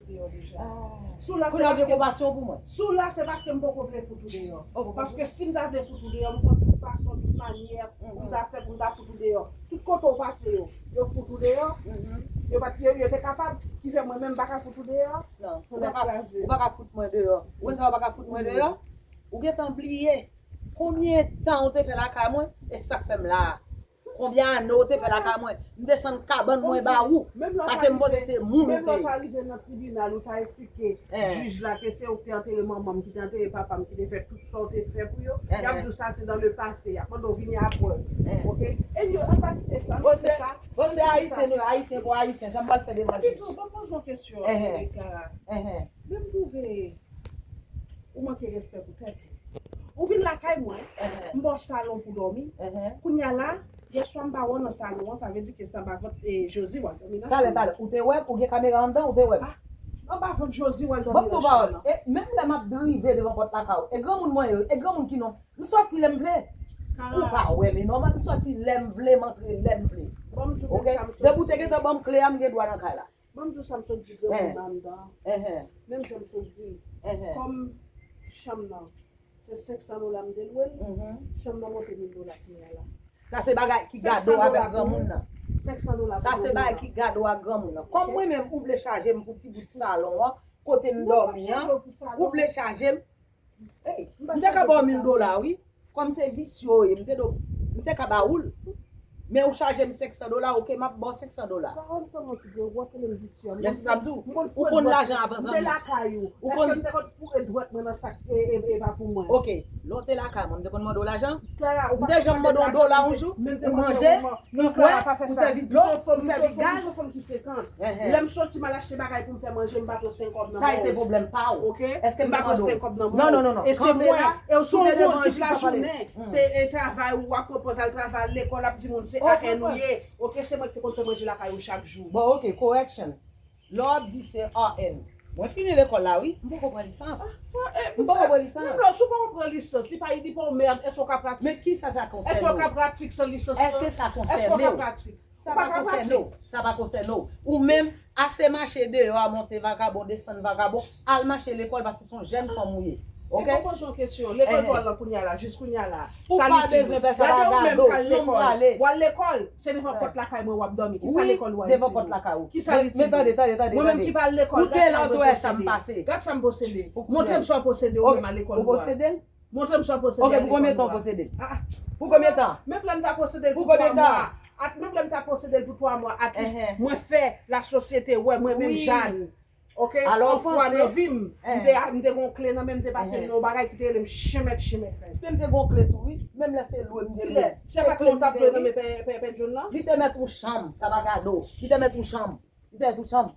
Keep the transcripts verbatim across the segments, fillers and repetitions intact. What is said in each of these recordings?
deyò deja. Si w la, se paske, si w la, se paske m poko vle fout ou deyò. Paske si m ta vle fout ou deyò, m konn tout fason, tout manyè pou m ta fè pou m ta fout ou deyò. Tout kote w pase yo, yo fout ou deyò. Yo pa t, yo, yo te kapab, ki fè mwen menm m pa ka fout ou deyò. Non, ou pa ka, ou pa ka fout mwen deyò. Ou konn sa w pa ka fout mwen deyò? Ou gentan bliye konbyen tan ou te fè lakay mwen, e sa k fè m la a. Konbyen ane w te fè lakay mwen? M desann kabann mwen ba ou. Paske m panse se moun ou te ye. Menm lè w ta rive nan tribinal, ou ta eksplike jij la ke se ou ki te antere manman m, ki te antere papa m, ki te fè tout sa w te fè pou yo, y ap di w sa se dans le passé, y ap mande w vini a prèv. Oke? E yo, an pa kite sa, nou se sa. Bon, se Ayisyen, nou, Ayisyen pou Ayisyen, sa m pral fè devan jij. Pito, ban m poze w kesyon, Clara. Men m twouve ou manke respè pou tèt ou. Ou vin lakay mwen, m ba w salon pou dòmi. Kounye a la, yèswa m pa wè w nan salon an, sa vle di ke sa ba vant e Josie w al dòmi nan chanm. Talè, talè, ou te wè m? Ou gen kamera anndan, ou te wè m? Ah, anba vant Josie w al dòmi nan chanm nan. Bon, e, menm lè m ap drive devan pòt lakay ou, e granmoun mwen yo, e granmoun ki non, m sòti lè m vle. Ou pa wè m, e nòmal, m sòti lè m vle, m antre lè m vle. Oke? Depi w te gentan ban m kle a, m gen dwa nan kay la. Ban m di w sa m sot di granmoun anndan an. Menm jan m sot di, kòm chanm nan, se senk san dola m te lwe l, chanm nan monte mil dola kounye a la. Sa se bagay ki gade w avèk granmoun nan. Senk san dola pou mil dola. Sa se bagay ki gade w ak granmoun nan. Kòm mwen menm, ou vle chaje m pou ti bout salon an, kote m dòmi an, ou vle chaje m. Ey, m te ka ba w mil dola, wi. Kòm se visye w ye, m te do, m te ka ba ou l. Men ou chaje m senk san dola, oke, m ap ba w senk san dola. Pawòl san manti, bro, w ap rele m visye. Men se sa m di w, ou konn lajan avan zanmi. M te lakay ou. Ou konn. Èske m te konn foure dwèt mwen nan sak e, e, e pa pou mwen? Oke, lè w te lakay mwen, m te konn mande w lajan? M te janm mande w dola yon jou pou manje? Pou bwè, pou sèvi dlo, pou sèvi gaz. Lè m soti, m al achte bagay pou m fè manje, m pa pran senk kòb nan men w. Sa e te pwoblèm pa w. Oke? Èske m te mande w? Non, non, non, non. E se mwen, e w se yon moun tout lajounen. Se, e, travay ou ap pran pòz al travay, al lekòl, ap di moun se A N ou ye. Oke, se mwen ki te konn fè manje lakay ou chak jou. Bon, oke, correction. Lè w ap di se A N. Mwen fini lekòl la, wi. M poko pran lisans. M poko pran lisans. Menm lè si w poko pran lisans, li pa, li pa yon mèd. Èske w ka pratik? Men kisa sa konsène w? Èske w ka pratik san lisans lan? Èske sa konsène w? Èske w ka pratik? Sa pa konsène w. Sa pa konsène w. Ou menm, ase mache deyò a monte vakabon, desann vakabon, al mache lekòl paske se yon jèn fanm ou ye. Oke? E ban m poze w kesyon. Lekòl pou w al lan kounye a la, jis kounye a la. Ou pa bezwen fè sa, pa gade w. Gade w menm k al lekòl. W al lekòl, se devan pòt lakay mwen w ap dòmi. Kisa lekòl ou a itile? Wi, devan pòt lakay ou. Kisa l itile? Men tande, tande, tande, tande. Mwen menm ki pa al lekòl, gad sa mwen posede. Gad sa m posede. Montre m sa w posede ou menm a lekòl ou a. Ou posede l? Montre m sa w posede a lekòl ou a. Oke, pou konbyen tan w posede l? Ah, ah. Pou konbyen tan? Menm lè m ta posede l pou twa mwa, at, menm lè m ta posede l pou twa mwa, at least, mwen fè lasosyete wè mwen menm Jàn. Oke? Yon fwa nan vi m, m te, m te gen yon kle nan men m, te pase m nan yon bagay ki te rele m chen mèt, chen mètrès. Men m te gen yon kle tou, wi. Menm lè se lwe m te lwe. Kilè? Se pa t lwe w t ap lwe nan men pè, pè, pè John nan? Li te mèt yon chanm, sa pa gade w. Li te mèt yon chanm. Li te mèt yon chanm.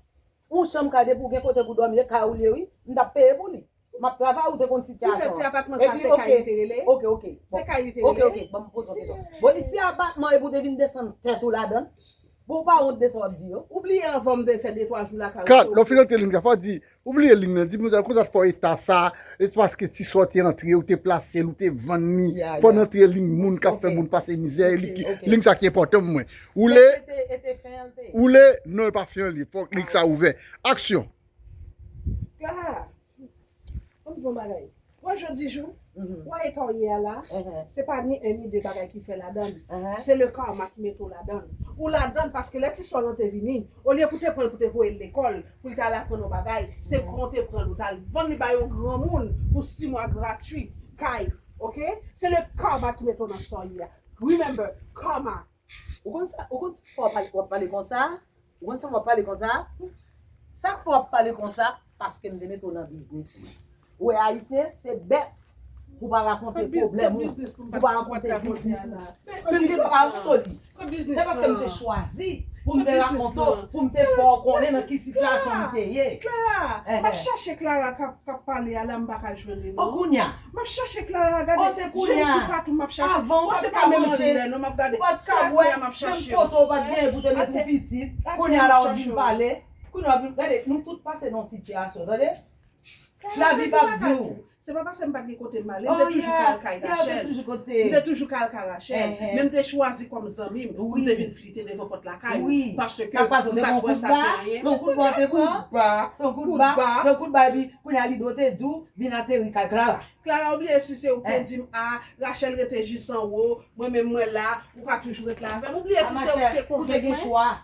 Yon chanm kay depi w gen kote pou dòmi, e kay ou l ye, wi. M t ap peye pou li. M ap travay, ou te konn sitiyasyon an. Ou fè ti apatman sa, se kay li te rele? Oke, oke. Se kay li te rele? Oke, oke. Ban m poze w kesyon. Bon, li ti apatman epi w te vin desann tèt ou ladan l? Bon, ou pa wont de sa w ap di yo? Ou bliye anvan m te fè de twa jou lakay ou. Kat, lè w fin antre liy nan, fò w di, ou bliye liy nan, di moun sa, konsa fò eta sa, e se paske ti sòti antre, ou te plase l, ou te vann li, fò n antre liy moun k ap fè moun pase mizè, e li ki, liy sa ki enpòtan pou mwen. Ou le, ou le, non, e pa fen an li, fòk liy sa ouvè. Aksyon. Clara, ban m di w yon bagay. Wè jodi jou, wè eta w ye a la, se pa ni en ni de bagay ki fè ladan l. Se le karma ki mete w ladan l. Ou ladan l paske lè ti sè w lan te vini, olye pou te pran l pou te voye l lekòl, pou l t al aprann yon bagay, se pran w te pran l, ou t al vann li bay yon granmoun pou sis mwa gratwi, kay, oke? Se le karma ki mete w nan sa w ye a. Remember, karma. Ou konn sa, ou konn sa fè w ap pale, w ap pale konsa? Ou konn sa fè w ap pale konsa? Sa k fè w ap pale konsa? Paske m te mete w nan biznis mwen. Ou wè Ayisyen, se bèt pou pa rakonte pwoblèm ou, pou pa rakonte biznis ou. Men m te pa rakonte w li. Se paske m te chwazi pou m te rakonte w, pou m te fè w konnen nan ki sitiyasyon m te ye. Clara, m ap chache Clara k ap, k ap pale a la, m pa ka jwenn li non. Bon, kounye a, M ap chache Clara, gade, je m ki patou, m ap chache. Avan ou pa t ka manje, ou pa t ka bwè, menm kote ou pa t genyen pou te met ou pitit. Kounye a la w ap vin pale. Kounye a w ap vin, gade, nou tout pase nan yon sitiyasyon, tande. Lavi p ap di w. Se pa paske m pa t gen kote m ale, m te toujou ka al kay Rachel. M te toujou ka al kay Rachel. Men m te chwazi kòm zanmi m pou m te vin flite devan pòt lakay ou. Paske m pa t wè sa te anyen. Se yon kout ba, se yon kout ba, epi kounye a Lido te di w vin ateri kay Clara. Clara, ou bliye si se ou ki te di m, a, Rachel rete jis anwo, mwen menm mwen la, ou ka toujou ret la avè m. Ou bliye si se ou ki te konvenk mwen.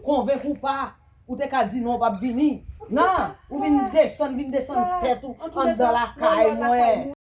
Konvenk ou pa, ou te ka di non, ou p ap vini. Non, ou vin desann, vin desann tèt ou anndan lakay mwen.